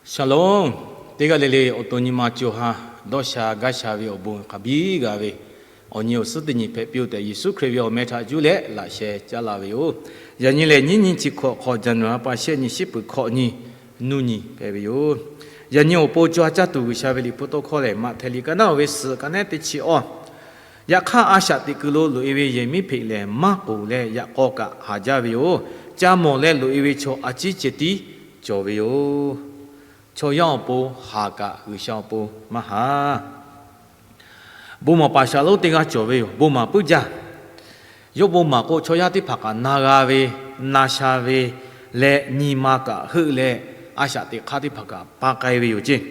Shalom. Teˇ g'aˇ le le awˬ to nyi ma co ha dawˇ sha gaˇ sha ve awˬ bon hk'a biˇ g'a ve awˬ nyi awˬ suhˉ teˇ nyi hpehꞈ piˇ-oˆ tehꞈ, Yeˍsuˆ Hkriꞈ ve awˬ meh htaꞈ juˇ leh laꞈ sheh caˉ la ve yoˬ. Yaꞈ nyi lehˬ, nyiˇ nyi chi hkawꞈ hk'aw, January pa shehˆ nyi, shiˉ peuˬ hkawꞈ nyi, nuˇ nyi hpehꞈ ve yoˬ. Yaꞈ nyi awˬ pon co ha caˇ tuˬ G'uiˬsha ve liꞈ hpu tawˇ hkawˇ lehˬ, Maꞈhtehˍ liꞈ ka naˉ oˇ ve suhˍ ka nehˉ teˇ chi awˇ. Yaꞈ hk'aˇ, a shaꞈ teꞈ kuiˬ lo loꞈ-e ve yehˬ miˉ hpeꞈ lehˬ, maˇ k'oˍ leh yaꞈ k'aw kaꞈ haˍ jaˇ ve yoˬ. Ca mawˬ leh loꞈ-e ve chaw a ciˉ ceh tiˉ cawˬ ve yoˬ. Chaw yaˇ awˬ pon haˍ kaꞈ, G'uiˬsha awˬ pon maˇ haˍ. Bon maˍ paˍ shaˍlonˉ teˇ g'aˇ cawˬ ve yoˬ. Bon maˍ puiˉ jaˇ. Yawˇ bon maˍ k'o, chaw yaˇ teˇ hpaˍ kaꞈ na g'a ve, na sha ve leh, nyi ma kaꞈ heuˆ leh, a shaꞈ teꞈ hk'aˇ teˇ hpaˍ kaꞈ pa k'ai ve yoˬ ceˇ.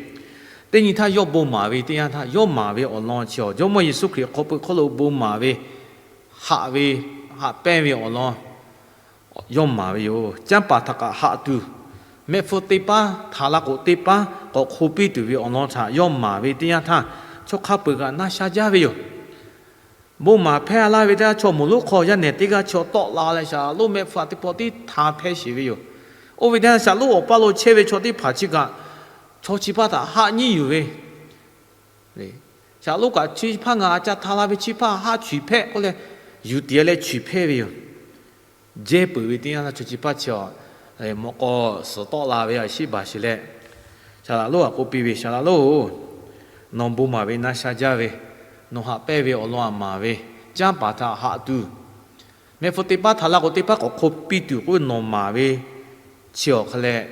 Teˇ nyi htaˇ, yawˇ bon maˍ ve teˇ yanˇ htaˇ, yawˇ maˍ ve awˬ lawn chi awˬ, Jawˇmawˇ Yeˍsuˆ Hkriꞈ hk'aw pui hk'oˆ lo bon maˍ ve, haꞈ ve, haꞈ pehnˇ ve awˬ lawn yawˇ maˍ ve yoˬ. Canˇ paˍ htaꞈ kaꞈ haꞈ tuˬ, mehˆ hpfuhˇ teˇ paˉ htaꞈ laˇ k'o, teˇ paˉ k'awꞈ hk'o piˇ tuˬ ve awˬ lawn htaꞈ yawˇ maˍ ve teˇ yanˇ htaˇ, chaw hk'a peu-eˬ kaꞈ na sha jaˇ ve yoˬ. Bon maˍ hpehˇ laˇ ve teˇ yanˇ, chaw moˍ lonˉ hk'aw yaˇ nehˬ teˇ g'aˇ chaw tawˆ la leh, shaˍlonˉ mehˆ hpfuhˇ htaꞈ teˇ pawˆ tiˉ hta hpehˇ sheˍ ve yoˬ. Oˇ ve teˇ yanˇ, shaˍlonˉ awˬ paˇ lo chehˇ ve chaw teˇ hpaˍ chi kaꞈ chaw chi hpaˇ htaꞈ haˆ nyiˉ yuˬ ve, shaˍlonˉ kaꞈ chi hpaˇ ngaˬ a ca hta la ve chi hpaˇ haˆ chuˬ hpehˇ k'oˆ leh, yuˬ tiˍ leh chuˬ hpehˇ ve yoˬ. Jehˇ peuˬ ve teˇ yanˇ htaˇ, chaw chi hpaˇ chi awˬ mawꞈ k'aw suhˍ tawˆ la ve a shiˉ baˬ sheˍ leh, shaˍlonˉ htaꞈ k'oˆ piˇ ve, Shaˍlonˉ-oˬ, nawˬ bon maˍ ve na sha jaˇ ve, nawˬ haꞈ pehnˇ ve awˬ lawn a maˍ ve, canˇ paˍ htaꞈ haꞈ tuˬ, mehˆ hpfuhˇ teˇ paˉ htaꞈ laˇ k'o, teˇ paˉ k'awꞈ hk'o piˇ tuˬ k'oˆ ve nawˬ maˍ ve chi awˬ hk'a leh,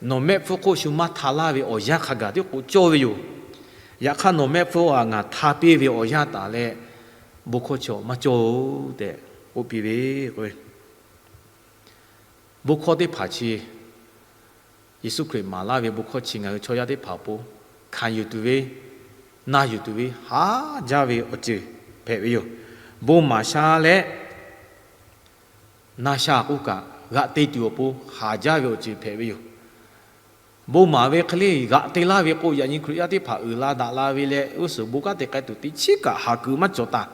nawˬ mehˆ hpfuhˇ hk'oˆ shu maˇ hta laˇ ve awˬ yanˇ hk'a gaˬ tiˉ k'oˆ cawˇ ve yoˬ. Yaꞈ hk'aˇ, nawˬ mehˆ hpfuhˇ a ngaˬ hta piˇ ve awˬ yanˇ taˍ leh, bon hkawˇ chi awˬ maˇ cawˇ-oˬ tehꞈ k'oˆ piˇ ve k'o, bon hkawˇ teˇ hpaˍ chi, Yeˍsuˆ Hkriꞈ maˍ laˇ ve bon hkawˇ chi ngaˬ hui chaw yaˇ teˇ hpaˍ awˬ pon hkanˍ yuˬ tuˬ ve, na yuˬ tuˬ ve, haˍ jaˇ ve awˬ ceuˬ hpehꞈ ve yoˬ. Bon maˍ sha leh na sha k'oˆ kaꞈ, g'aꞈ te tuˬ awˬ pon haˍ jaˇ ve awˬ ceuˬ hpehꞈ ve yoˬ. Bon maˍ ve hk'e le g'aꞈ te laˇ ve k'o, yaꞈ nyi Hkriꞈ yaˇ teˇ hpaˍ uiˍ la daꞈ la ve leh, g'uˇ suhˍ bon kanˉ te k'ai tuˬ teꞈ chiˉ kaꞈ haˍ kuiˬ maˇ cawˬ taˍ.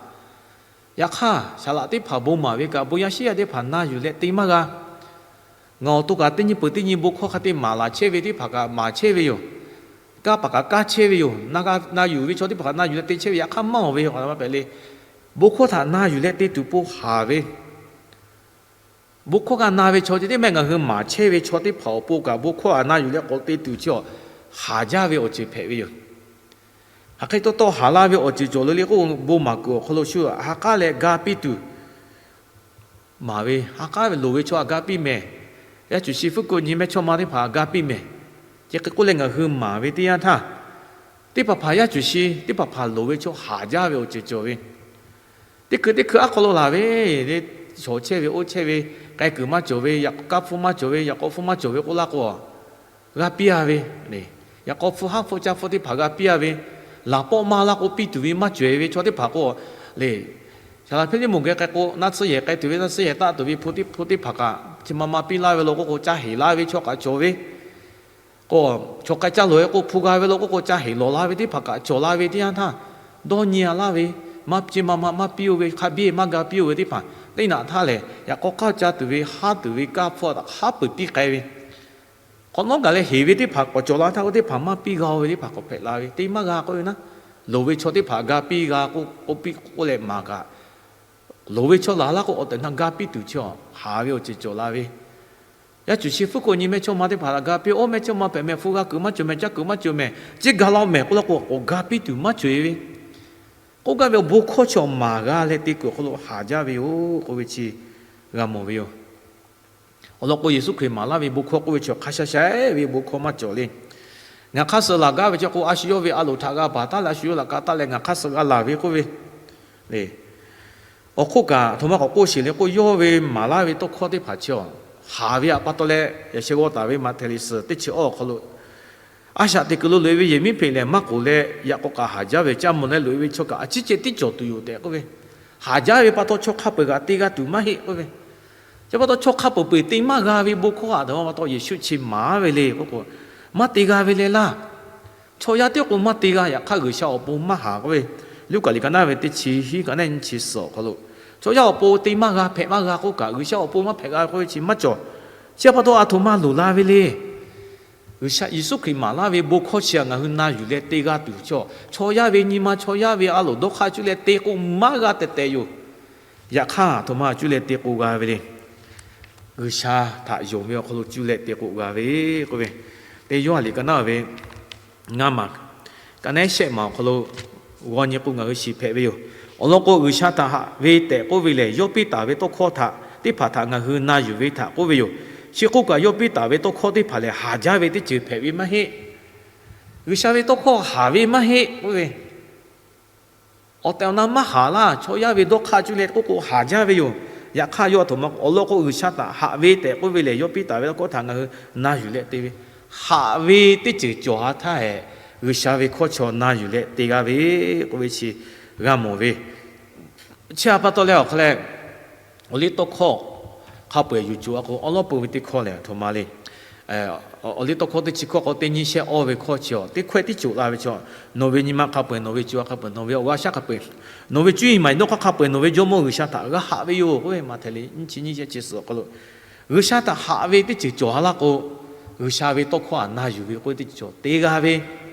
Yaꞈ hk'aˇ, saˍ laꞈ teˇ hpaˍ bon maˍ ve kaꞈ, bon yaˇ shiˉ yaˇ teˇ hpaˍ na yuˬ leh te maˇ g'a. Ngaˬ awˬ to kaꞈ teˇ nyi peuˬ teˇ nyi bon hkawˇ hk'a te maˍ laˬ chehˇ ve teˇ hpaˍ kaꞈ maˍ chehˇ ve yoˬ. Kaˇ paˍ kaꞈ kaˇ chehˇ ve yoˬ. Na yuˬ ve chaw teˇ hpaˍ kaꞈ na yuˬ leh te chehˇ ve, yaꞈ hk'aˇ maˇ awˬ ve a ma pehꞈ le. Bon hkawˇ htaꞈ na yuˬ leh te tuˬ po haˍ ve, bon hkawˇ g'a na ve chaw ceh tiˉ mehˆ ngaˬ hui maˍ chehˇ ve chaw teˇ hpaˍ awˬ pon kaꞈ, bon hkawˇ a na yuˬ leh k'awꞈ te tuˬ chi awˬ haˍ jaˇ ve awˬ ceuˬ hpehꞈ ve yoˬ. Hk'aˬ hk'e taw taw haˍ la ve awˬ ceuˬ cawˬ le le k'o, bon maˍ kuiˬ awˬ hk'aw lo shu ha k'aˉ leh ga piˇ tuˬ maˍ ve, ha k'aˉ ve loˍ ve chaw htaꞈ ga piˇ mehˍ. Yaˇ cuˬ shi fuˉ kuꞈ nyi mehˇchawˇma teˇ hpaˍ ga piˇ mehˍ. Chi hk'e k'oˆ leh ngaˬ hui maˍ ve teˇ yanˇ htaˇ, teˇ hpaˍ hpaˍ yaˇ cuˬ shi teˇ hpaˍ hpaˍ loˍ ve chaw haˍ jaˇ ve awˬ ceuˬ cawˬ ve, teˇ hkui teˇ hkui aˉ hk'aw lo laˬ ve, le, shawˍ chehˇ ve, oˇ chehˇ ve, k'ai kuiˬ maˇ cawˬ ve, yaꞈ k'aw kaˇ hpfuhˇ maˇ cawˬ ve, yaꞈ k'aw hpfuhˇ maˇ cawˬ ve k'oˆ laˇ k'o, g'a piˇ a ve, yaꞈ k'aw hpfuhˇ haˉ hpfuhˇ caˇ hpfuhˇ teˇ hpaˍ g'a piˇ a ve, laˬ pawˆ maˇ laˇ k'o piˇ tuˬ ve maˇ cawˬ ve chaw teˇ hpaˍ k'o, le, Saˍ laꞈ Hpiˇliˇmonˍ geh k'ai k'o, naˆ tsuhˇ yehˬ k'ai tuˬ ve, naˆ tsuhˇ yehˬ taˆ tuˬ ve hpu teˇ hpu teˇ hpaˍ kaꞈ chi ma ma piˇ laˇ ve lo k'oˆ k'o, ca heˍ laˇ ve chaw kaꞈ cawˬ ve k'o, chaw k'ai caˇ lawˬ ve k'o, hpu g'a ve lo k'oˆ k'o, ca heˍ lawˬ la ve teˇ hpaˍ kaꞈ cawˬ la ve teˇ yanˇ htaˇ, dawˇ nyi a laˇ ve, maˇ chi ma ma maˇ piˇ-oˬ ve, hk'a biˇ maˇ ga piˇ-oˬ ve teˇ hpaˍ teˇ naꞈ htaˇ lehˬ, yaꞈ k'aw k'aˇ caˇ tuˬ ve, haˉ tuˬ ve kaˇ hpfuhˇ htaꞈ haˉ peuˬ piˇ k'ai ve, hk'awꞈ nawˉ gaˬ leh heˍ ve teˇ hpaˍ k'awꞈ cawˬ la htaˇ, oˇ teˇ hpaˍ maˇ piˇ g'a-o ve teˇ hpaˍ k'awꞈ hpehꞈ la ve, te maˇ g'a k'oˆ ve naˉ, loˍ ve chaw teˇ hpaˍ ga piˇ g'a k'oˆ piˇ k'oˆ leh maˍ kaꞈ, loˍ ve chaw laˬ laˇ k'o, awˬ tehˬ na ga piˇ tuˬ chi awˬ haˍ ve awˬ ceuˬ cawˬ la ve, yaˇ cuˬ shi fuˉ kuꞈ nyi mehˇchawˇma teˇ hpaˍ htaꞈ ga piˇ, oˇ mehˇchawˇma hpehꞈ mehˍ hpu g'a kuiˬ maˇ cawˬ mehˍ, caˇ kuiˬ maˇ cawˬ mehˍ, ciˉ ga laˇ mehˍ k'oˆ laˇ k'o, k'awꞈ ga piˇ tuˬ maˇ cawˬ-e ve k'oˆ gaˇ ve awˬ bon hkawˇ chi awˬ maˍ g'a leh te kuiˬ awˬ hk'aw lo haˍ jaˇ ve yoˬ k'oˆ ve chi g'a mawˬ ve yoˬ. Awˬ lawn k'o, Yeˍsuˆ Hkriꞈ maˍ laˇ ve bon hkawˇ k'oˆ ve chi awˬ hk'a sha sha ve bon hkawˇ maˇ cawˬ le. Ngaˬ hk'aˇ suh laˬ gaˇ ve chi k'o, a shu yawˇ ve a loˍ htaꞈ g'a baˬ taˉ leh, a shu yawˇ laꞈ ka taˉ leh ngaˬ hk'aˇ suh g'a laˬ ve k'oˆ ve le. Awˬ hk'oˆ kaꞈ, aˬ htoꞈ ma k'awꞈ k'oˆ sheˍ le k'o, yawˇ ve maˍ laˇ ve tawˇ hkawˇ teˇ hpaˍ chi awˬ haˍ ve htaꞈ pa taw leh, yaꞈ sheh g'aw taˍ ve Maꞈhtehˍ liꞈ suhˍ teˇ chi awˇ awˬ hk'aw lo, a shaꞈ teꞈ kuiˬ lo loꞈ-e ve yehˬ miˉ hpeꞈ lehˬ maˇ k'oˍ leh, yaꞈ k'aw kaꞈ haˍ jaˇ ve, ca mawˬ leh loꞈ-e ve chaw kaꞈ a ciˉ ceh tiˉ cawˬ tuˬ yoˬ tehꞈ k'oˆ ve, haˍ jaˇ ve pa taw chaw hk'a peu-eˬ kaꞈ te g'a tuˬ maˇ heˆ k'oˆ ve, chi pa taw chaw hk'a peu-eˬ te maˇ g'a ve bon hkawˇ aˬ htoꞈ ma pa taw Yeˍsuˆ chi maˍ ve le k'oˆ k'o, maˇ te g'a ve leh laˇ. Chaw yaˇ tiˉ k'o maˇ te g'a, yaꞈ hk'aˇ G'uiˬsha awˬ pon maˇ haˍ k'oˆ ve, Luˉkaꞈ liꞈ ka naˉ ve teˇ chi hiˉ ka naˉ nyi chi suhˍ awˬ hk'aw lo, chaw yaˇ awˬ pon te maˇ g'a hpehꞈ maˇ g'a k'oˆ kaꞈ, G'uiˬsha awˬ pon maˇ hpehꞈ g'a k'oˆ ve chi maˇ cawˬ. Chi pa taw aˬ htoꞈ ma loˍ la ve le. G'uiˬsha Yeˍsuˆ Hkriꞈ maˍ laˇ ve bon hkawˇ chi htaꞈ ngaˬ hui na yuˬ leh te g'a tuˬ chaw, chaw yaˇ ve nyi ma chaw yaˇ ve a loˍ dawˇ hk'aˇ cuˇ leh te k'o maˇ g'a tehꞈ tehꞈ yoˬ. Yaꞈ hk'aˇ, a htoꞈ ma cuˇ leh te k'o g'a ve le. G'uiˬsha htaꞈ yonˍ ve awˬ hk'aw lo cuˇ leh te k'o g'a ve k'oˆ ve, teˇ Yoˇhanˬ liꞈ ka naˉ ve ngaˇ maˬ, ka naˉ shehˆ maˬ awˬ hk'aw lo g'aw nyi k'o ngaˬ hui shiˍ hpehꞈ ve yoˬ. Awˬ lawn k'o, G'uiˬsha htaꞈ haꞈ ve tehꞈ k'oˆ ve lehˬ, yawˇ piˇ taˍ ve tawˇ hkawˇ htaꞈ teˇ hpaˍ htaꞈ ngaˬ hui na yuˬ ve htaꞈ k'oˆ ve yoˬ. Chi k'oˆ kaꞈ, yawˇ piˇ taˍ ve tawˇ hkawˇ teˇ hpaˍ lehˬ, haˍ jaˇ ve teˇ ceuˬ hpehꞈ ve maˇ heˆ. G'uiˬsha ve tawˇ hkawˇ haˍ ve maˇ heˆ k'oˆ ve, awˬ tehˬ awˬ na maˇ haˍ laˇ. Chaw yaˇ ve dawˇ hk'aˇ cuˇ leh k'oˆ k'o haˍ jaˇ ve yoˬ. Yaꞈ hk'aˇ, yawˇ a htoꞈ ma awˬ lawn k'o, G'uiˬsha htaꞈ haꞈ ve tehꞈ k'oˆ ve lehˬ, yawˇ piˇ taˍ ve tawˇ hkawˇ htaꞈ ngaˬ hui na yuˬ leh te ve, haꞈ ve teˇ ceuˬ cawˬ ha htaˇ hehꞈ, G'uiˬsha ve hkawˇ chaw na yuˬ leh te g'a ve k'oˆ ve chi g'a mawˬ ve. Chi htaꞈ pa taw leh awˬ hk'a leh, awˬ liˇ tawˇ hkawˇ hk'a peu-eˬ yuˬ cawˬ a k'o, awˉ lawˉ peu ve teˇ hkawˇ lehˬ a htoꞈ ma le. Awˬ liˇ tawˇ hkawˇ teˇ chi hkawˇ k'o, teˇ nyiˇ shehˆ awˇ ve hkawˇ chi a, teˇ hkawehˇ tiˉ cawˬ la ve chaw, nawˬ ve nyi ma hk'a peu-eˬ, nawˬ ve co ha hk'a peu-eˬ, nawˬ ve awˬ g'aˇ shaˉ hk'a peu-eˬ, nawˬ ve cuˇ yiˍ maˍ yiˍ dawˇ hk'aˇ hk'a peu-eˬ, nawˬ ve jawˇmawˇ G'uiˬsha htaꞈ g'a haꞈ ve yoˬ k'oˆ ve, Maꞈhtehˍ liꞈ nyiˇ chi nyiˇ shehˆ chi suhˍ awˬ hk'aw lo, G'uiˬsha htaꞈ haꞈ ve teˇ ceuˬ cawˬ ha laˇ k'o, G'uiˬsha ve tawˇ hkawˇ htaꞈ na yuˬ ve k'oˆ ve teˇ ceuˬ cawˬ te g'a ve.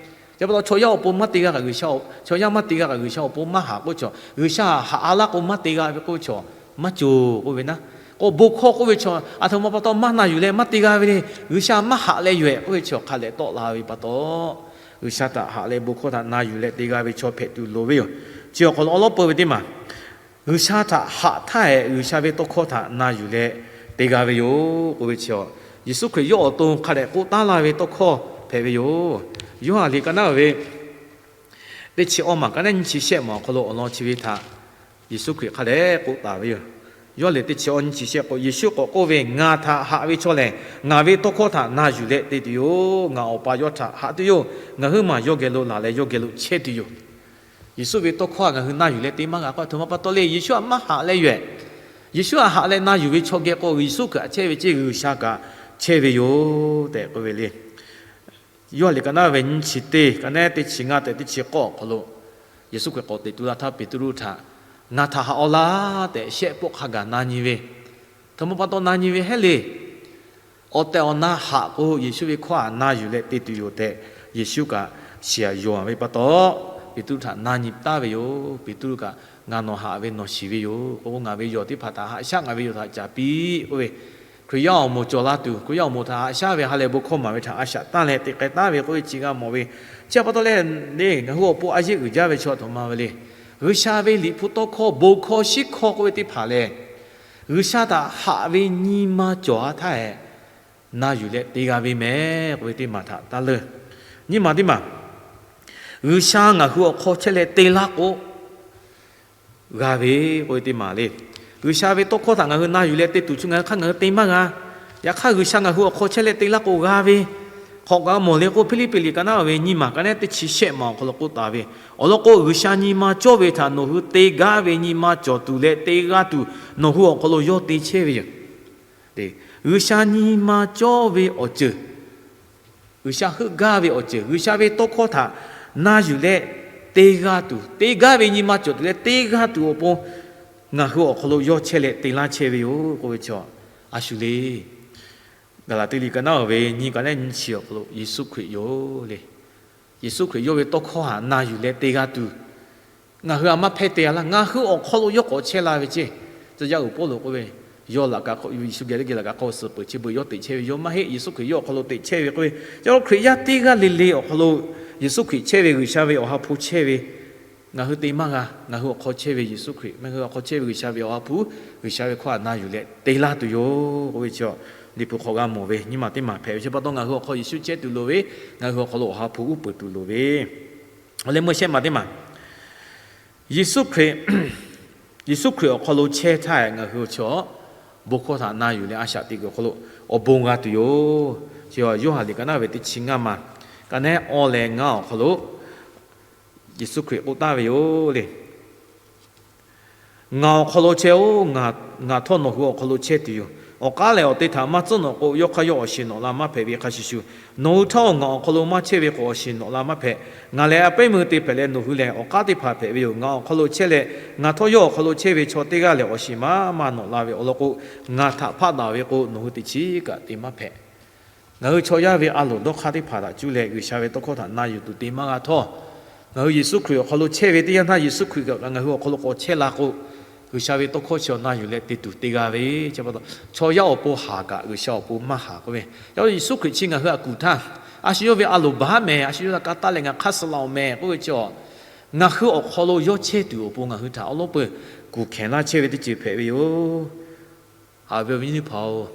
Chi pa taw chaw yaˇ awˬ pon maˇ te g'a kaꞈ G'uiˬsha, chaw yaˇ maˇ te g'a kaꞈ G'uiˬsha awˬ pon maˇ haꞈ k'oˆ ve chaw, G'uiˬsha haꞈ ha laˇ k'o maˇ te g'a ve k'oˆ ve chaw maˇ cawˬ k'oˆ ve naˉ. K'o bon hkawˇ k'oˆ ve chaw a htoꞈ ma pa taw maˇ na yuˬ leh maˇ te g'a ve le. G'uiˬsha maˇ haꞈ leh yoˬ-ehꞈ k'oˆ ve chaw hk'a lehꞈ tawˆ la ve pa taw, G'uiˬsha htaꞈ haꞈ leh bon hkawˇ htaꞈ na yuˬ leh te g'a ve chaw hpehꞈ tuˬ loˍ ve yoˬ. Chi awˬ hk'aw lo awˉ lawˉ peu ve teˇ maˬ, G'uiˬsha htaꞈ haꞈ htaˇ hehꞈ, G'uiˬsha ve tawˇ hkawˇ htaꞈ na yuˬ leh te g'a ve yoˬ k'oˆ ve chi a, Yeˍsuˆ Hkriꞈ yawˇ awˬ to hk'a dehꞈ k'oˆ taˉ laˇ ve tawˇ hkawˇ hpehꞈ ve yoˬ. Yoˇhanˬ liꞈ ka naˉ ve teˇ chi awˇ maˬ ka naˉ nyiˇ chi shehˆ maˬ awˬ hk'aw lo awˬ lawn chi ve htaꞈ Yeˍsuˆ Hkriꞈ hk'a dehꞈ k'oˆ taˍ ve yoˬ. Yoˇhanˬ liꞈ teˇ chi awˇ nyiˇ chi shehˆ k'o, Yeˍsuˆ k'awꞈ k'oˆ ve, Ngaˬ htaꞈ haꞈ ve chaw lehˬ, ngaˬ ve tawˇ hkawˇ htaꞈ na yuˬ leh te tuˬ yoˬ. Ngaˬ Awˬ pa yawˇ htaꞈ haꞈ tuˬ yoˬ. Ngaˬ huiˉ maˬ yawˇ geh lo laˬ leh yawˇ geh lo chehˇ tuˬ yoˬ. Yeˍsuˆ ve tawˇ hkawˇ htaꞈ ngaˬ hui na yuˬ leh te maˇ g'a k'o, a htoꞈ ma pa taw le, Yeˍsuˆ htaꞈ maˇ haꞈ leh yoˬ-ehꞈ. Yeˍsuˆ htaꞈ haꞈ leh na yuˬ ve chaw geh k'o, Yeˍsuˆ kaꞈ chehˇ ve ceˇ, G'uiˬsha kaꞈ chehˇ ve yoˬ tehꞈ k'oˆ ve le. Yoˇhanˬ liꞈ ka naˉ ve nyiˇ chi teˇ, ka naˉ teˇ chi ngaˇ tehꞈ teˇ chi k'awˇ awˬ hk'aw lo, Yeˍsuˆ Hkriꞈ k'awꞈ teꞈ tu la htaˇ Peˍtruˆ htaꞈ, Ngaˬ htaꞈ haꞈ-aw laˇ tehꞈ shehˆ pawˆ hk'a gaˬ na nyi ve, a htoꞈ ma pa taw na nyi ve heˆ le. Awˬ tehˬ awˬ na haꞈ k'o, Yeˍsuˆ ve hkawˇ htaꞈ na yuˬ leh te tuˬ yoˬ tehꞈ, Yeˍsuˆ kaꞈ shiˍ-aꞈ yonˍ-aꞈ ve pa taw, Peˍtruˆ htaꞈ na nyi taˍ ve yoˬ. Peˍtruˆ kaꞈ, Ngaˬ nawˬ haꞈ ve nawˬ shiˍ ve yoˬ. K'o, ngaˬ ve yawˬ teˇ hpaˍ htaꞈ haꞈ shaˉ, ngaˬ ve yawˬ htaꞈ caˍ piˇ k'oˆ ve, Hkriꞈ yaˇ awˬ moˍ cawˬ la tuˬ, Hkriꞈ yaˇ awˬ moˍ htaꞈ haꞈ shaˉ ve ha lehˬ bon hkawˇ maˍ ve htaꞈ a shaꞈ tanˇ leh teꞈ k'ai taˍ ve k'oˆ ve chi g'a mawˬ ve. Chi pa taw leh, le ngaˬ hui awˬ pon a yeˇ uiˍ jaˇ ve chaw a htoꞈ ma ve le. G'uiˬsha ve liꞈ hpu tawˇ hkawˇ, bon hkawˇ, shiˉ hkawˇ k'oˆ ve teˇ hpaˍ lehˬ, G'uiˬsha htaꞈ haꞈ ve nyi ma cawˬ ha htaˇ hehꞈ, na yuˬ leh te g'a ve mehˍ k'oˆ ve teˇ maˬ htaꞈ taˇ leunˇ. Nyiˇ maˬ teˇ maˬ, G'uiˬsha ngaˬ hui awˬ hk'aw chehˇ leh te laˇ k'o, g'a ve k'oˆ ve teˇ maˬ le. G'uiˬsha ve tawˇ hkawˇ htaꞈ ngaˬ hui na yuˬ leh te tuˬ chi ngaˬ hui hk'aˇ ngaˬ hui te maˇ g'a. Yaꞈ hk'aˇ, G'uiˬsha ngaˬ hui awˬ hk'aw chehˇ leh te laˇ k'o g'a ve. Hk'awꞈ kaꞈ mawˬ le k'o, Hpiˇliˇpiˆ liꞈ ka naˉ ve nyiˇ maˬ ka naˉ teˇ chi shehˆ maˬ awˬ hk'aw lo k'oˆ taˍ ve, awˬ lawn k'o, G'uiˬsha nyi ma cawˇ ve htaꞈ nawˬ hui te gaˇ ve nyi ma cawˬ tuˬ leh te g'a tuˬ, nawˬ hui awˬ hk'aw lo yawˇ te chehˇ ve yoˬ. G'uiˬsha nyi ma cawˇ ve awˬ ceuˬ, G'uiˬsha heuˆ gaˇ ve awˬ ceuˬ, G'uiˬsha ve tawˇ hkawˇ htaꞈ na yuˬ leh te g'a tuˬ, te gaˇ ve nyi ma cawˬ tuˬ leh te g'a tuˬ awˬ pon, ngaˬ hui awˬ hk'aw lo yawˇ chehˇ leh te laˇ chehˇ ve yoˬ k'oˆ ve chaw, a shu le. Gaˍlaˍtiˆ liꞈ ka naˉ ve nyiˇ ka naˉ nyiˇ chi awˬ hk'aw lo Yeˍsuˆ Hkriꞈ yoˬ le. Yeˍsuˆ Hkriꞈ yawˇ ve tawˇ hkawˇ htaꞈ na yuˬ leh te g'a tuˬ, ngaˬ hui a maˇ hpehˇ te-a laˇ. Ngaˬ hui awˬ hk'aw lo yawˇ k'awꞈ chehˇ la ve ceˇ. Tcuh yaˇ uiˍ Pawˇluꞈ k'oˆ ve, yawˇ laꞈ ka hk'oˆ, Yeˍsuˆ geh teˇ geh laꞈ ka hk'oˆ suhˍ peuˬ chi beuꞈ yawˇ teꞈ chehˇ ve yoˬ maˇ heˆ. Yeˍsuˆ Hkriꞈ yawˇ awˬ hk'aw lo teꞈ chehˇ ve k'oˆ ve, ca lo Hkriꞈ yaˇ teˇ g'aˇ le le awˬ hk'aw lo Yeˍsuˆ Hkriꞈ chehˇ ve, G'uiˬsha ve Awˬ ha hpu chehˇ ve, ngaˬ hui te maˇ g'a. Ngaˬ hui awˬ hk'aw chehˇ ve Yeˍsuˆ Hkriꞈ, ngaˬ hui awˬ hk'aw chehˇ ve G'uiˬsha ve Awˬ ha hpu, G'uiˬsha ve hkawˇ htaꞈ na yuˬ leh te laˇ tuˬ yoˬ k'oˆ ve chi, Liꞈ hpu hk'aw g'a mawˬ ve nyiˇ maˬ teˇ maˬ hpehꞈ ve. Chi pa taw ngaˬ hui awˬ hk'aw Yeˍsuˆ chehˇ tuˬ loˍ ve, ngaˬ hui awˬ hk'aw lo Awˬ ha hpu uˉ peunˍ tuˬ loˍ ve. Awˬ leh meuˇ shehˆ maˬ teˇ maˬ, Yeˍsuˆ Hkriꞈ, Yeˍsuˆ Hkriꞈ awˬ hk'aw lo chehˇ htaˇ ngaˬ hui chaw, bon hkawˇ htaꞈ na yuˬ leh a shaꞈ teꞈ kuiˬ awˬ hk'aw lo awˬ bon g'a tuˬ yoˬ. Chi Yoˇhanˬ liꞈ ka naˉ ve teˇ chi ngaˇ maˬ, ka naˉ awˇ leh ngaˇ awˬ hk'aw lo Yeˍsuˆ Hkriꞈ k'oˆ taˍ ve yoˬ le. Ngaˬ awˬ hk'aw lo chehˇ-oˬ, ngaˬ htawˇ nawˬ hui awˬ hk'aw lo chehˇ tuˬ yoˬ. Awˬ k'aˉ lehˬ awˬ te htaꞈ maˇ tcuhˉ nawꞈ k'o, yawˇ hk'aˇ yawˇ awˬ shiˍ nawꞈ la maˇ hpehꞈ ve hk'a shuˍ shuˍ, nawˬ hui htawˇ ngaˬ awˬ hk'aw lo maˇ chehˇ ve k'o, awˬ shiˍ nawꞈ la maˇ hpehꞈ. Ngaˬ lehˬ a pehˉ meuˇ te hpehꞈ leh, nawˬ hui lehˬ awˬ k'aˉ teˇ hpaˍ hpehꞈ ve yoˬ. Ngaˬ awˬ hk'aw lo chehˇ leh, ngaˬ htawˇ yawˇ awˬ hk'aw lo chehˇ ve chaw teˇ g'aˇ lehˬ, awˬ shiˍ maˇ maˇ nawꞈ la ve awˬ lawn k'o, ngaˬ htaꞈ hpaˆ daꞈ ve k'o, nawˬ hui teꞈ chiˉ kaꞈ te maˇ hpehꞈ. Ngaˬ hui chaw yaˇ ve a loˍ dawˇ hk'aˇ teˇ hpaˍ htaꞈ cuˇ leh G'uiˬsha ve tawˇ hkawˇ htaꞈ na yuˬ tuˬ te maˇ g'a htawˇ, ngaˬ hui Yeˍsuˆ Hkriꞈ awˬ hk'aw lo chehˇ ve teˇ yanˇ htaˇ Yeˍsuˆ Hkriꞈ kaꞈ ngaˬ hui awˬ hk'aw lo k'awꞈ chehˇ la k'o, G'uiˬsha ve tawˇ hkawˇ chi awˬ na yuˬ leh te tuˬ te g'a ve. Chi pa taw chaw yaˇ awˬ pon haˍ kaꞈ G'uiˬsha awˬ pon maˇ haˍ k'oˆ ve. Yaꞈ hk'aˇ Yeˍsuˆ Hkriꞈ chi ngaˬ hui htaꞈ kuˬ htaˇ, a shu yawˇ ve a loˍ baˬ haˉ mehˍ, a shu yawˇ htaꞈ ka taˆ leh ngaˬ hk'aˇ suh la-oˬ mehˍ k'oˆ ve chi, ngaˬ hui awˬ hk'aw lo yawˇ chehˇ tuˬ awˬ pon ngaˬ hui htaꞈ awˉ lawˉ peuˬ kuˬ hkehˬ laˇ chehˇ ve teˇ ceuˬ hpehꞈ ve yoˬ. Haꞈ ve awˬ viˉ nyi teˇ hpaˍ-oˬ,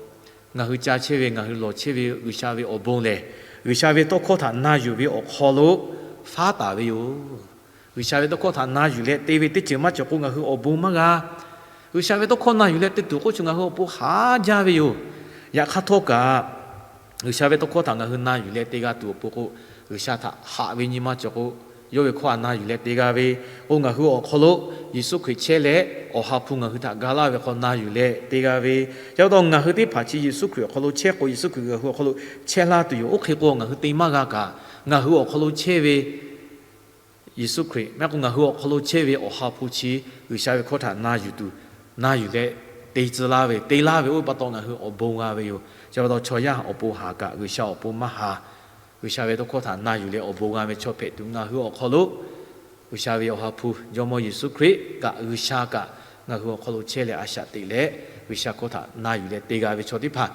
ngaˬ hui ca chehˇ ve, ngaˬ hui lawˬ chehˇ ve G'uiˬsha ve awˬ bon lehˬ, G'uiˬsha ve tawˇ hkawˇ htaꞈ na yuˬ ve awˬ hk'aw lo faˉ taˍ ve yoˬ. G'uiˬsha ve tawˇ hkawˇ htaꞈ na yuˬ leh te ve teˇ ceuˬ maˇ cawˬ k'o, ngaˬ hui awˬ bon maˇ g'a. G'uiˬsha ve tawˇ hkawˇ na yuˬ leh te tuˬ k'oˆ chi ngaˬ hui awˬ pon haˍ jaˇ ve yoˬ. Yaꞈ hk'aˇ htawˇ kaꞈ, G'uiˬsha ve tawˇ hkawˇ htaꞈ ngaˬ hui na yuˬ leh te g'a tuˬ awˬ pon k'o, G'uiˬsha htaꞈ haꞈ ve nyi maˇ cawˬ k'o, yawˇ ve hkawˇ htaꞈ na yuˬ leh te g'a ve, k'o ngaˬ hui awˬ hk'aw lo Yeˍsuˆ Hkriꞈ chehˇ leh Awˬ ha hpu ngaˬ hui htaꞈ ga laˇ ve hk'aw na yuˬ leh te g'a ve. Chi pa taw ngaˬ hui teˇ hpaˍ chi Yeˍsuˆ Hkriꞈ awˬ hk'aw lo chehˇ k'o, Yeˍsuˆ Hkriꞈ ngaˬ hui awˬ hk'aw lo chehˇ laˇ tuˬ yoˬ. Oˇ hk'e k'o ngaˬ hui te maˇ g'a kaꞈ, ngaˬ hui awˬ hk'aw lo chehˇ ve Yeˍsuˆ Hkriꞈ maˇ heˆ k'o ngaˬ hui awˬ hk'aw lo chehˇ ve Awˬ ha hpu chi G'uiˬsha ve hkawˇ htaꞈ na yuˬ tuˬ, na yuˬ leh te tcuh laˇ ve, te laˇ ve oˇ ve pa taw ngaˬ hui awˬ bon g'a ve yoˬ. Chi pa taw chaw yaˇ awˬ pon haˍ kaꞈ G'uiˬsha awˬ pon maˇ haˍ. G'uiˬsha ve tawˇ hkawˇ htaꞈ na yuˬ leh awˬ bon g'a ve chaw hpehꞈ tuˬ ngaˬ hui awˬ hk'aw lo G'uiˬsha ve Awˬ ha hpu Jawˇmawˇ Yeˍsuˆ Hkriꞈ kaꞈ G'uiˬsha kaꞈ ngaˬ hui awˬ hk'aw lo chehˇ leh a shaꞈ teꞈ leh G'uiˬsha hkawˇ htaꞈ na yuˬ leh te g'a ve chaw teˇ hpaˍ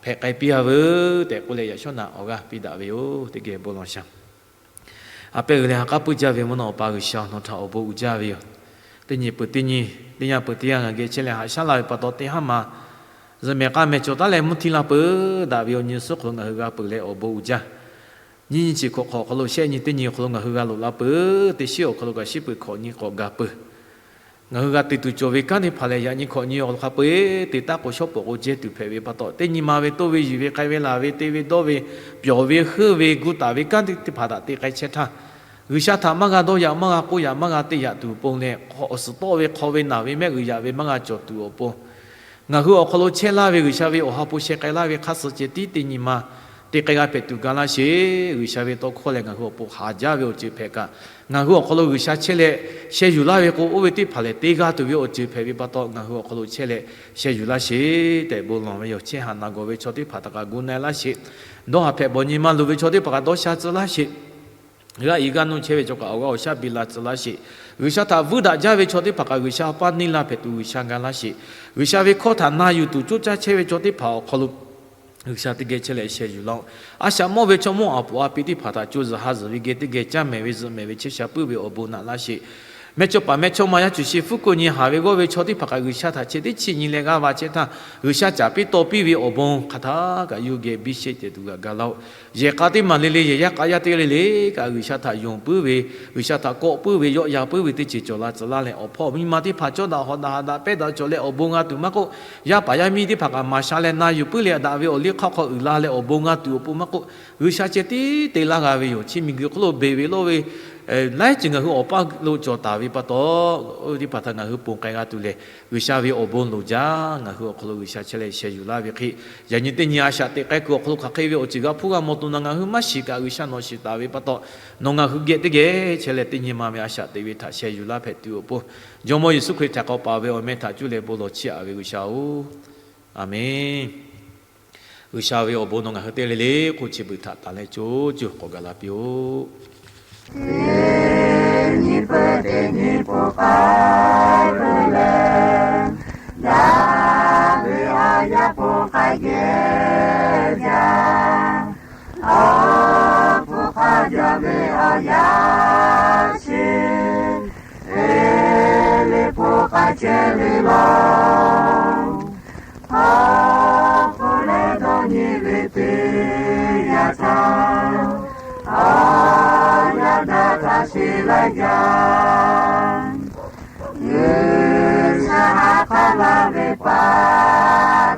hpehꞈ k'ai piˇ a veuˬ tehꞈ k'oˆ leh yaꞈ shawˉ naꞈ awˬ g'aˇ piˇ daꞈ ve yoˬ. Teˇ geh bon lawˬ shaˍ. A pehˉ g'uiˬ leh ha k'aˉ puiˉ jaˇ ve mvuhˇ naw Awˬ pa G'uiˬsha, nawˬ htaꞈ awˬ bon uiˍ jaˇ ve yoˬ. Teˇ nyi peuˬ teˇ nyi, teˇ yanˇ peuˬ teˇ yanˇ ngaˬ geh chehˇ leh haꞈ shaˉ la ve pa taw teˇ haˉ ma zuhꞈ mehˍ k'a mehˍ cawˬ taˉ leh mvuhˇ htiˇ la peuˬ daꞈ ve awˬ nyi suhˉ hk'aw lo ngaˬ hui g'a peuˬ leh awˬ bon uiˍ jaˇ. Nyiˇ nyi chi hk'awꞈ hk'awꞈ hk'aw lo shehˆ nyi teˇ nyi awˬ hk'aw lo ngaˬ hui g'a loꞈ la peuˬ, teˇ shiˉ awˬ hk'aw lo kaꞈ shiˉ peuˬ hkawꞈ nyi k'awꞈ gaˬ peuˬ. Ngaˬ hui g'a te tuˬ cawˬ ve kanˉ teˇ hpaˍ lehˬ, yaꞈ nyi hkawꞈ nyi awˬ hk'aw lo hk'a peu-eˬ te taˉ k'o shawˉ pawˍ k'o jehˇ tuˬ hpehꞈ ve pa taw, teˇ nyi ma ve toˇ ve yuˬ ve k'ai ve laˬ ve te ve dawˇ ve, pyawˬ ve heuˆ ve gu taˍ ve kanˉ teˇ hpaˍ htaꞈ te k'ai chehˇ htaˇ, G'uiˬsha htaꞈ maˇ g'a dawˇ yaꞈ maˇ g'a k'oˆ yaꞈ maˇ g'a te yaꞈ tuˬ awˬ pon leh, awˬ suhˍ tawˆ ve hk'aw ve naˬ ve mehˆ g'uiˬ yaꞈ ve maˇ g'a cawˬ tuˬ awˬ pon, ngaˬ hui awˬ hk'aw lo chehˇ laˇ ve G'uiˬsha ve Awˬ ha hpu sheh k'ai laˇ ve hk'aˇ suh ceh tiˉ teˇ nyi ma te k'ai g'a hpehꞈ tuˬ ga laˇ sheˍ. G'uiˬsha ve tawˇ hkawˇ lehˬ ngaˬ hui awˬ pon haˍ jaˇ ve awˬ ceuˬ hpehꞈ kaꞈ, ngaˬ hui awˬ hk'aw lo G'uiˬsha chehˇ leh sheh yuˬ laˇ ve k'o, oˇ ve teˇ hpaˍ lehˬ te g'a tuˬ ve awˬ ceuˬ hpehꞈ ve pa taw, ngaˬ hui awˬ hk'aw lo chehˇ leh sheh yuˬ laˇ sheˍ tehꞈ bon lawˬ ve yoˬ. Chehˇ haꞈ naˬ gawˬ ve chaw teˇ hpaˍ htaꞈ kaꞈ gu na-e laˇ sheˍ. Dawˇ haˍ hpehꞈ bawˬ nyi ma luˬ ve chaw teˇ hpaˍ kaꞈ dawˇ sha tcuh laˇ sheˍ. G'aˇ i g'aˇ nuˇ chehˇ ve chaw kaꞈ awˬ g'aˇ awˬ shaˉ biˇ la tcuh laˇ sheˍ. G'uiˬsha htaꞈ vuiˇ daꞈ jaˇ ve chaw teˇ hpaˍ kaꞈ G'uiˬsha awˬ paˇ neˇ laˇ hpehꞈ tuˬ G'uiˬsha ga laˇ sheˍ. G'uiˬsha ve hkawˇ htaꞈ na yuˬ tuˬ coˇ caˇ chehˇ ve chaw teˇ hpaˍ awˬ hk'aw lo G'uiˬsha teˇ geh chehˇ leh sheh yuˬ laˇ-oˆ. A shaꞈ mawˇ ve chaw mawˇ aˬ poˍ a pi teˇ hpaˍ htaꞈ co zuhˬ ha zuhˬ ve geh teˇ geh caˇ mehˍ ve zuhꞈ mehˍ ve chehˇ sha puiˉ ve awˬ bon naꞈ laˇ sheˍ. Mehˇchawˇpaˍ mehˇchawˇma yaˇ cuˬ shi fuˉ kuˆ nyi haˍ ve g'awˇ ve chaw teˇ hpaˍ kaꞈ G'uiˬsha htaꞈ chi teˇ chi nyi leh g'aˇ va chehˇ htaˇ, G'uiˬsha caˍ piˇ taw piˇ ve awˬ bon hk'aˬ htaˇ kaꞈ yawˇ geh biˇ sheˆ ceh tuˬ g'a ga laˇ-oˆ. Yehˬ k'a teˇ maˬ le le, yehˬ yaˇ k'a yaˇ teˇ g'aˇ le le kaꞈ G'uiˬsha htaꞈ yonˍ puiˉ ve, G'uiˬsha htaꞈ kawˆ puiˉ ve, yawˆ yan puiˉ ve teˇ ceuˬ cawˬ la tcuh laˇ leh, awˬ hpawˇ miˇ ma teˇ hpaˍ cawˇ daꞈ hawꞈ daꞈ haꞈ daꞈ pehˉ daꞈ cawˬ leh awˬ bon g'a tuˬ maˇ k'oˆ, yaˇ paˍ yaˇ miˇ teˇ hpaˍ kaꞈ maˍ sha leh na yuˬ puiˉ leh daꞈ ve awˬ liˇ hk'aˇ hk'aw uiˍ la leh awˬ bon g'a tuˬ awˬ pon maˇ k'oˆ, G'uiˬsha ceh tiˉ te laˇ g'a ve yoˬ. Chi miˬguiˬ hk'oˆ lo beˬ ve lawˇ ve laiˉ ceuˬ ngaˬ hui awˬ paˇ lo cawˬ taˍ ve pa taw, oˇ ve teˇ hpaˍ htaꞈ ngaˬ hui ponˬ k'ai g'a tuˬ lehˬ, G'uiˬsha ve awˬ bon loˍ jaˇ. Ngaˬ hui awˬ hk'aw lo G'uiˬsha chehˇ leh sheh yuˬ laˇ ve hk'e, yaꞈ nyi teˇ nyi a shaꞈ teꞈ k'ai kuiˬ awˬ hk'aw lo hk'aˬ hk'e ve awˬ ceuˬ g'a hpuˇ g'a mawˬ tuˬ nawˬ ngaˬ hui maˇ shiˍ kaꞈ, G'uiˬsha nawˬ shiˍ taˍ ve pa taw, nawˬ ngaˬ hui geh teˇ geh chehˇ leh teˇ nyi ma ve a shaꞈ teꞈ ve htaꞈ sheh yuˬ laˇ hpehꞈ tuˬ awˬ pon, Jawˇmawˇ Yeˍsuˆ Hkriꞈ htaꞈ k'awꞈ paˍ ve awˬ meh htaꞈ cuˇ leh bon lawˬ chiˇ aꞈ ve G'uiˬsha-oˬ, Aˍmenˍ. G'uiˬsha ve awˬ bon nawˬ ngaˬ hui teˇ g'aˇ le le hk'oˆ chi beuꞈ htaꞈ tanˬ leh co co k'awꞈ gaˬ la piˇ-oˆ. Teˇ nyi peuˬ teˇ nyi po k'ai peuˬ leh, daꞈ ve awˬ yaˇ po k'ai geh jaˇ. Awˬ hpu hk'a jaˇ ve awˬ yaˇ chi, Eˇliˆ po k'ai chehˇ ve lawˬ. Awˬ hpu leh dawˇ nyi ve teˇ yanˇ htaˇ, awˬ yaˇ daꞈ htaꞈ sheˍ laiˉ jaˇ. G'uiˬsha ha k'aˉ laˇ ve pa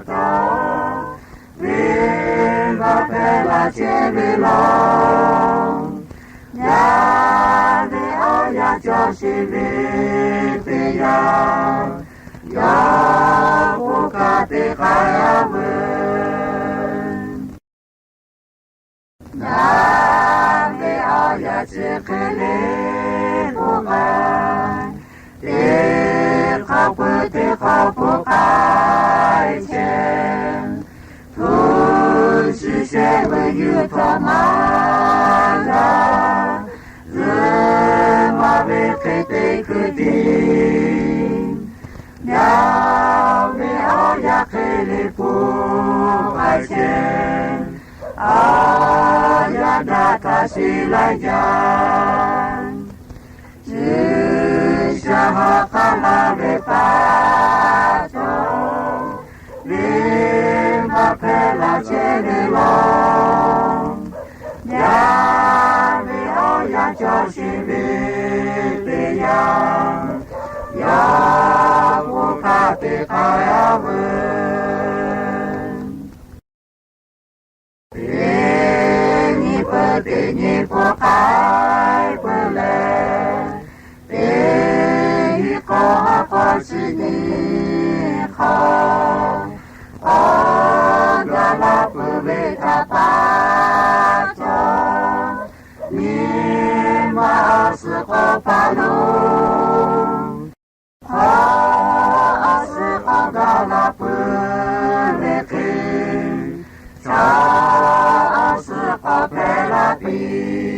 taw, venˇbaˆ hpehˇ laˇ chehˇ ve lawˬ. Yaˇ ve awˬ yaˇ cawˬ sheˍ ve teˇ yanˇ, yawˇ k'oˆ kaꞈ te k'ai a veuˬ. Daꞈ ve awˬ yaˇ chi hk'e le k'oˆ k'ai, teˇ hk'awꞈ peuˬ teˇ hk'awꞈ po k'ai chehˇ. Hpu shi Shehˆ ve yuˬ htaꞈ maˇ g'a, zuhꞈ maˇ ve hk'e te kuiˬ tiˉ. Yaˇ ve awˬ yaˇ hk'e le pfuhˇ k'ai chehˇ, awˬ yaˇ daꞈ htaꞈ shiˍ laiˉ jaˇ. Chi sha ha k'aˉ la ve pa taw, venˇbaˆ hpehˇ la chehˇ ve law. Yaˇ ve awˬ yaˇ cawˬ sheˍ ve teˇ yanˇ, yawˇ k'oˆ hk'aˇ te k'ai a veuˬ. Teˇ nyi peuˬ teˇ nyi peuˬ k'ai peuˬ leh, teˇ nyi k'awˇ ha k'awˇ chi nyi hk'aw, awˬ gaˬ la peuˬ ve htaꞈ pa taw, nyi ma awˬ suhˍ k'awꞈ paˍ lo, chaw awˬ suhˍ k'awꞈ gaˬ la peuˬ ve hk'e, chaw awˬ suhˍ k'awꞈ hpehꞈ la piˇ